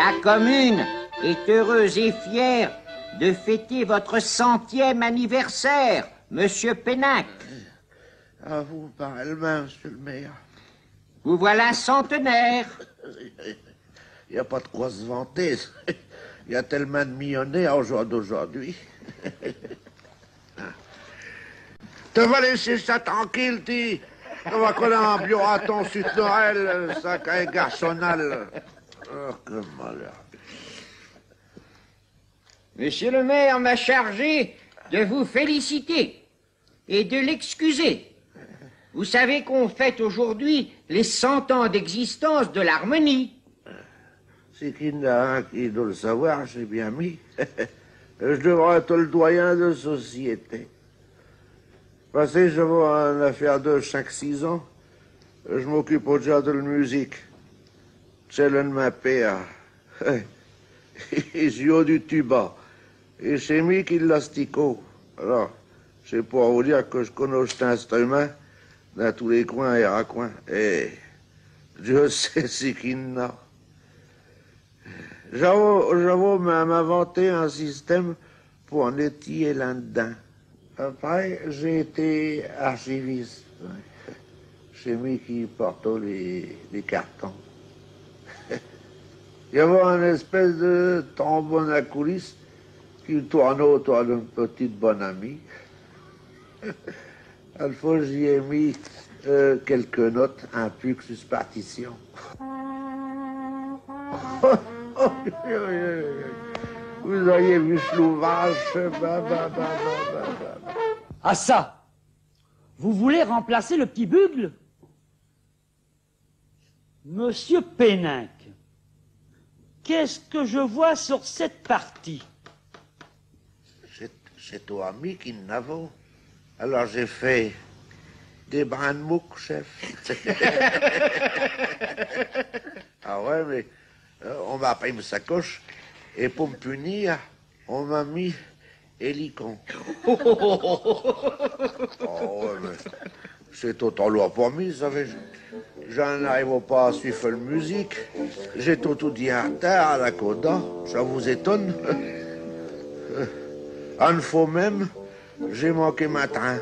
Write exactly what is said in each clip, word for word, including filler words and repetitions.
La commune est heureuse et fière de fêter votre centième anniversaire, monsieur Pénac. À vous, pareillemint, monsieur le maire. Vous voilà centenaire. Y a pas de quoi s'vanter. Y a tell'mint d'millionnaires au jour d'aujourd'hui. Te vas laisser cha tranquille, ti. Te vas coller un biau raton sur t'oreille, sac à garçonnal. Oh, que malheur. Monsieur le maire m'a chargé de vous féliciter et de l'excuser. Vous savez qu'on fête aujourd'hui les cent ans d'existence de l'harmonie. Si qu'i n'a un qui dot l'savoir, ch'est bien mi. J'devros ête l'doyen de l'société. Passé, j'avos eune affaire de chinq, six ans. J'm'occupe déjà de l'musique. Ch'est l'un d'mes pères. I jouot du tuba. Et ch'est mi qui l'asticot. Alors, ch'est pour vous dire que j'connos ch'instrumint dins tous les coins et raccoins. Et Dieu sait si qu'i n'a. J'avos, j'avos m-, inventé un système pour nettier là-d'dins. Après, j'ai été archiviste. Ch'est mi qui portot les, les cartons. Y avot eune espèce de trombone à coulisse qui tournot autour d'eune petite bonne amie. Alfos, j'y ai mis, euh, quelques notes, un puque sus partition. Vous auriez vu ch'l'ouvrache. Bah, bah, bah. Ah ça ! Vous voulez remplacer le petit bugle ? Monsieur Péninck, qu'est-ce que je vois sur cette partie ? Ch'est, ch'étot à mi qu'i n'avot. Alors j'ai fait des brins d'mouque, chef. Ah ouais, mais, euh, on m'a pris m'sacoche et pour m'punir, on m'a mis hélicon. Oh ouais, mais ch'étot trop lourd pour mi, savez. Je n'arrivos pas à suife l'musique. J'étos toudis in retard à la coda. Cha vous étonne ? Eune fos même, j'ai manqué min train.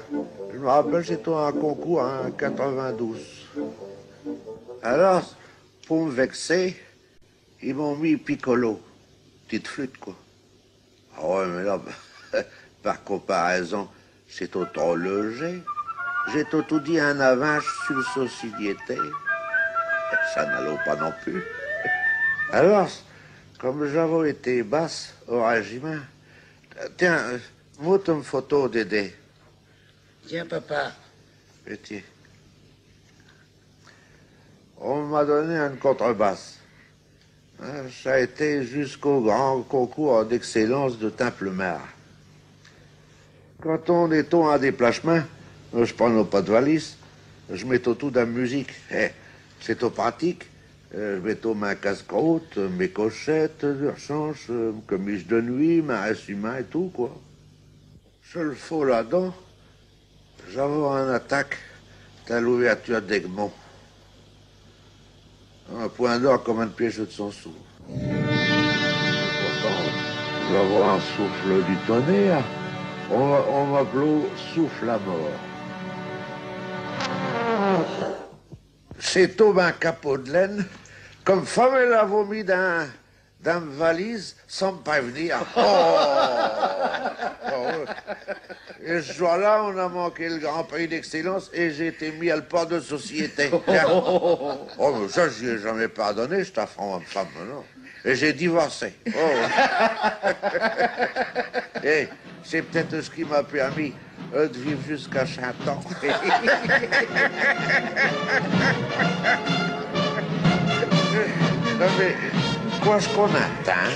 J'me rappelle, ch'étot un concours in quatre-vingt-douze. Alors, pour m'vexer, i m'ont mis piccolo, petite flûte, quoi. Ah ouais, mais là, par comparaison, ch'étot trop léger. J'étos toudis in avance sur l'société. Cha n'allot pas non plus. Alors, comme j'avos été basse au régimint, tiens, euh, moute eune photo, Dédé. Tiens, papa. Petit. On m'a donné eune contrebasse. Hein, cha a été jusqu'au grand concours d'excellence de Templemars. Quand on étot in déplachemint, j'prenos pas d'valise, j'mettos tout dins m'musique. Eh, ch'étot pratique. Euh, j'mettos min casse-croûte, mes cochettes de rechanche, euh, m'camiche de nuit, min essuie-main et tout, quoi. Seule fos là-d'dins, j'avos eune attaque dins l'ouverture d'Egmont. Un point d'or comme eune pièche de cent sous. Pourtant, j'avos un souffle du tonnerre. On, on m'appelot Souffle à mort. Ch'étot min capot d'laine, qu'm'femme all' avot mis dins dins m'valise sans m'prév'nir. Oh. Oh, ouais. Et ch'jour-là, on a manqué l'Grand Prix d'Excellence et j'ai été mis à l'porte de l'société. Oh, mais cha, j'y ai jamais pardonné, ch't affront à m'femme, non. Et j'ai divorcé. Oh. Eh, ch'est p't-ête ch'qui m'a permis euh, d'vife jusqu'à chint ans. Non, mais, quoi ch'qu'on intind, hein ?